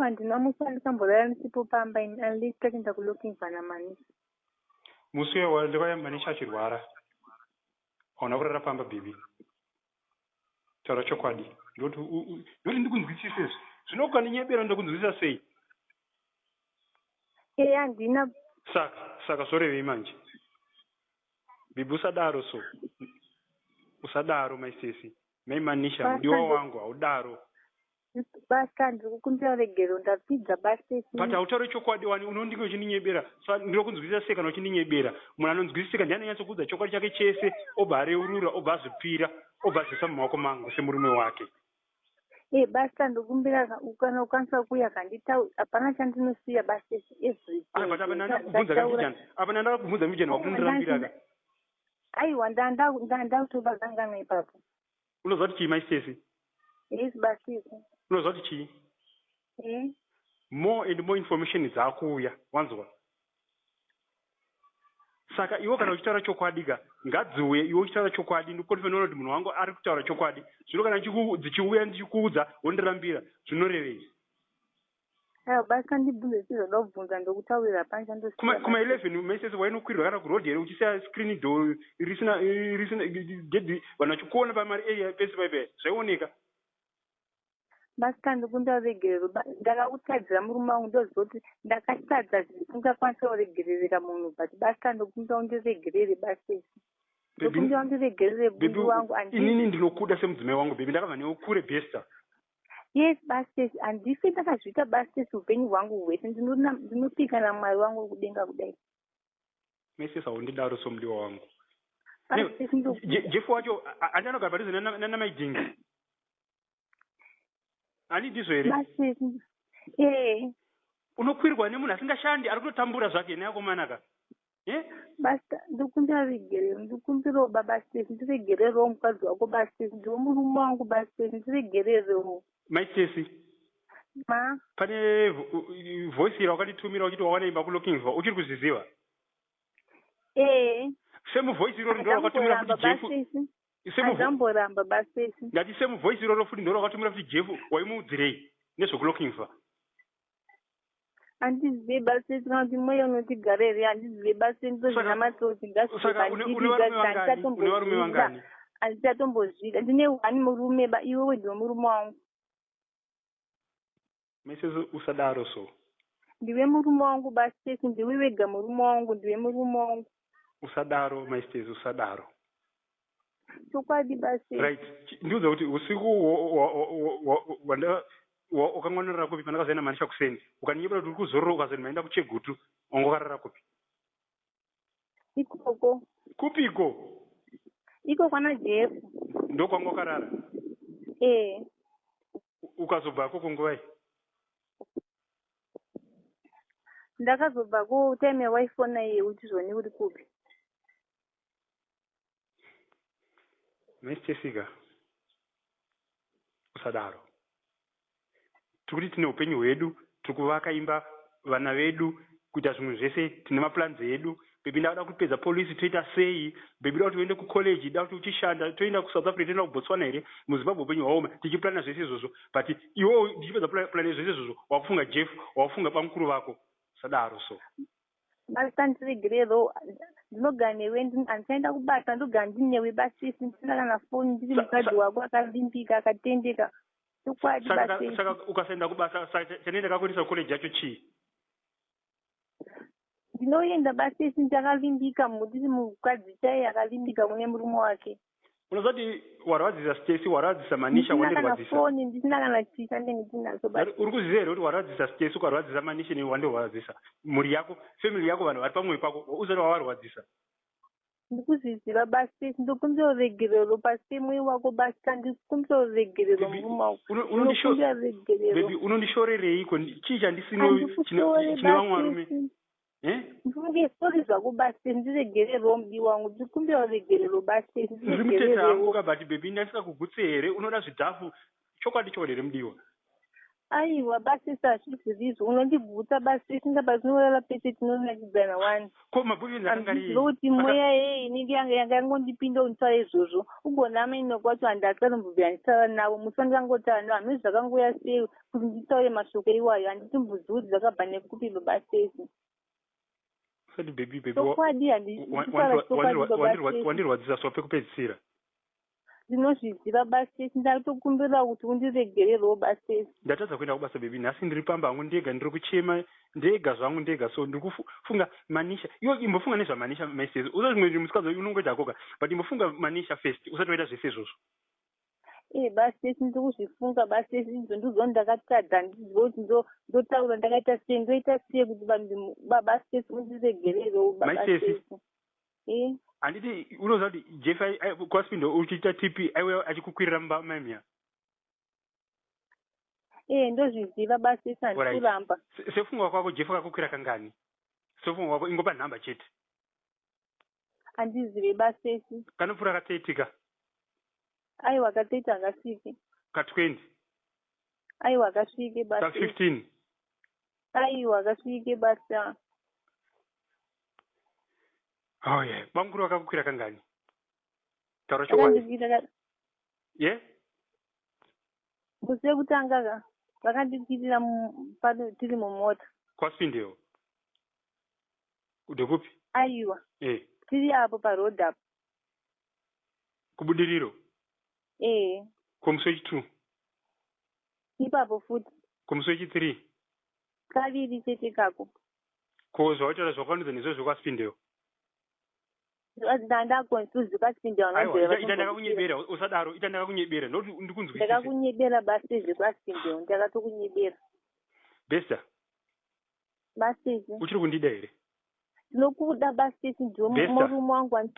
Handina musi wandikamborara ndisipo pamba ini unless takaenda kulooking for naManisha. Musi uya wandakauya Manisha achirwara hauna kurara pamba baby. Taura chokwadi. Ndoti ndoti ndikunzwisise izvi. Zvino ukandinyebera ndokunzwisisa sei? Eya handina. Saka saka zvorevei manje? Baby usadaro so. Usadaro mai Stacey. Mai Manisha Basa mudiwa ndo wangu haudaro. Basa ndiri kukumbira regero ndapfidza basa But hautaure chokwadi wani unondinge uchindinyebera. Sa ndinokunzwisisa sei kana uchindinyebera? Munhu anonzwisisika ndiye anonyatsokuudza chokwadi chake chese obva areurura obva azvipira obva azviisa mumaoko mangu semurume wake. Eh basa ndokumbira kana ukwanisa kuuya kanditau hapana chandinosiya basa everything. Ah but apa ndandakubvunza kambijana. Apa ndandakubvunza mbijana wakundirambira ka. Aiwa ndandakutovakanganwa ipapo. Unoziva kuti chii mai Stacey? Yes basisi. Unoziva kuti chii? Eh? More and more information dzakuuya, wanzwa? Saka iwe kana uchitaura chokwadi ka, ngadziuye iwe uchitaura chokwadi, ndikukonfirm kuti munhu wangu ari kutaura chokwadi. Zvino kana dzichiuya ndichikuudza wondirambira, zvinorevei? Aiwa basa ndibvunze zvichizvoda kubvunza ndokutaurira hapana chandosiya Kuma kuma basa. 11 maisese wainokwirwa kana kuroad here uchisiya screen door risina risina gedhi vanhu vachikuona pamari area pese paipa zvaioneka. Basa ndikumbira ruregerero ndakakutadzira murume wangu ndoziva kuti ndakatadza zvisingakwanisa kuregerereka munhu but basa ndokumbira undiregerere basa ndokumbira undiregerere Baby bundu wangu inini ndinokuda semudzimai wangu baby ndakabva newe kure besta. Yes bastes handife ndakazviita bastes upenyu hwangu hwese ndinopika namwari wangu wekudenga kudai. Messes haundidaro so mudiwa wangu. Bastes ndokuda. Jeff wacho handi anogara padhuze nana Maidingi. Handi ndizvo here? Bastes eh. Unokwirwa nemunhu asingashandi ari kutotambura zvake neakomana ka. Eh? Basta ndokumbira regerero ndikumbirawo baba Stacey ndiregererewo mukadzi wako ba Stacey ndiwe murume wangu ba Stacey ndiregererewo. Mai Stacey. Ma. Pane voice ira wakanditumira uchiti wawana imba kuLockinver uchiri kuzviziva? Eh. Same voice iroro ndiro rakatumira futi Jeff. Same Andamboramba ba Stacey. Ndati same voice iroro futi ndiro rakatumira futi Jeff waimuudzirei nezvekuLockinver? Handizive basa kana kuti mweya unotigara here handizive basa ndozvinamatiro kuti Saka une une varume vangani? Une varume vangani? handichatombozvida ndine one murume ba iwewe ndiwe murume wangu. Mrs usadaro so. Ndiwe murume wangu ba Stacey ndiwe wega murume wangu ndiwe murume wangu. Usadaro mai Stacey usadaro. Chokwadi basi. Right. Ndiudza kuti usiku wakangonorara kupi pandakazoenda manisha kuseni. Ukandinyepera kuti uri kuzorora ukazoti maenda kuchegutu wanga wakarara kupi? Ikoko. Kupiko? Iko kwana Jeff. Ndokwanga wakarara? Eh. Ukazobva koko nguvai? Ndakazobva ko time yawaifona iye kuti zvoni uri kupi? Miss Jessica, usadaro. Tiri kuti tine upenyu hwedu, tiri kuvaka imba, vana vedu, kuita zvimwe zvese, tine maplans edu. Baby ndakuda kupedza police toita sei? Baby da kuti uende kucollege, da kuti uchishanda, toenda kuSouth Africa, toenda kuBotswana here? MuZimbabwe upenyu hwaoma, tichiplana zvese izvozvo. But iwewe ndichipedza plan zvese izvozvo, wakufunga Jeff, wakufunga bamukuru vako. Usadaro so. Basa ndiregerero ndinogara newe handichaenda kubasa ndogara ndinewe basisi ndisina kana foni ndiri mukadzi wako akavimbika akatendeka chokwadi basisi. Saka ukasaenda kubasa chanoenda kakuendesa kucollege yacho chii? Ndinoenda basisi ndakavimbika ndiri mukadzi chaiye akavimbika kune murume wake. Unoziva kuti warwadzisa Stacy, warwadzisa Manisha, Ndisina kana wandirwadzisa. foni ndisina kana chii chandinge ndinacho Uri basi. uri kuziva here kuti warwadzisa Stacy, ukarwadzisa Manisha newe wandirwadzisa. Mhuri yako, family yako, vanhu vari pamwoyo pako, usati wavarwadzisa. Ndikuzviziva basi ndokumbira ruregerero pasi pemwoyo wako basi ndikumbira ruregerero Baby, murume wangu uno- unondisho ndinokumbira ruregerero baby unondishorereiko? Chii chandisino chine handikushore chine vamwe varume? basi Eh? Ndifunge sorry zvako basi ndiregererewo mudiwa wangu ndikumbira ruregerero basi Ndiri mutete hangu ndiregererewo ka but baby ndasingakugutse here? Unoda zvidhafu chokwadi chokwadi here mudiwa? Aiwa basisi, hazvisirizvo, unondigutsa basisi. Ngaba tinorara pese, tinonakidzana wani. Ko maboyfriends akanga ari Handizive kuti mweya yei inenge yanga yangondipinda kunditaura izvozvo. Ugona amaino kwacho handasatombobvira ndichitaura navo. Musi wandikangotaura navo, hameno zvakangoya sei kuti nditaure mashoko iwayo. Handitombozivi kuti zvakabva nekupi, baba Stacey. Usati baby, baby. Chokwadi, handitaura chokwadi, baba Stacey. Wandirwadzisa swa pekupedzisira. Ndinozviziva, baStacey. Ndatokumbira kuti undiregererewo, baStacey. Ndatadza kuenda kubasa, baby. Nhasi ndiri pamba hangu ndega, ndiri kuchema ndega zvangu ndega. So ndiri kufunga Manisha. Iwe imbofunga nezvaManisha, my Stacey. Usa zvimwe musikazwa unongoita koga, but imbofunga Manisha first usati waita zvese izvozvo. E, baStacey, ndiri kuzvifunga, baStacey. Izvo ndizvo ndakatadza. Handizive kuti ndotaura ndakaita sei, ndoita sei kuti vanhu, baba Stacey, undiregererewo, baba Mai Stacey. Stacey. E. Handiti unoziva kuti Jeff kwaSpindo uchiita TP aiuya achikukwirira mumba maimya? E, ndozviziva, baStacey, handikuramba. Sefunga kwako, Jeff akakukwira kangani? Sefunga kwako, ingopa nhamba chete. Handizive, baStacey. Kanopfuura ka30 ka? Aiwa, ka30 hangasviki. Ka20? Aiwa, akasvike, baStacey. Ka15? Aiwa, akasvike, basa. Oh yeah, bamukuru vakakukwira kangani? Taura chokwadi. Vakandikwira Ye. Musi wekutanga ka, vakandikwirira pano tiri mumota. KwaSpindeo ndekupi? Aiwa. E. Tiri apo paroad apo. Kubudiriro? Ee. Komusi wechi2? Ipapo futi. Komusi wechi3? Kaviri chete kako. Ko zvautaura zvakwanudza nezvo zvekwaSpindeo? Ndaconfuse kwaSpindeo. Aiwa, ita ndakakunyebera, usadaro. Ita ndakakunyebera nokuti ndikunzwisise. Ndakakunyebera, basi, zvekwaSpindeo ndakatokunyebera. Besta. Basi. Uchiri kundida here? Ndinokuda, baStacey, ndiwe Besta. murume wangu.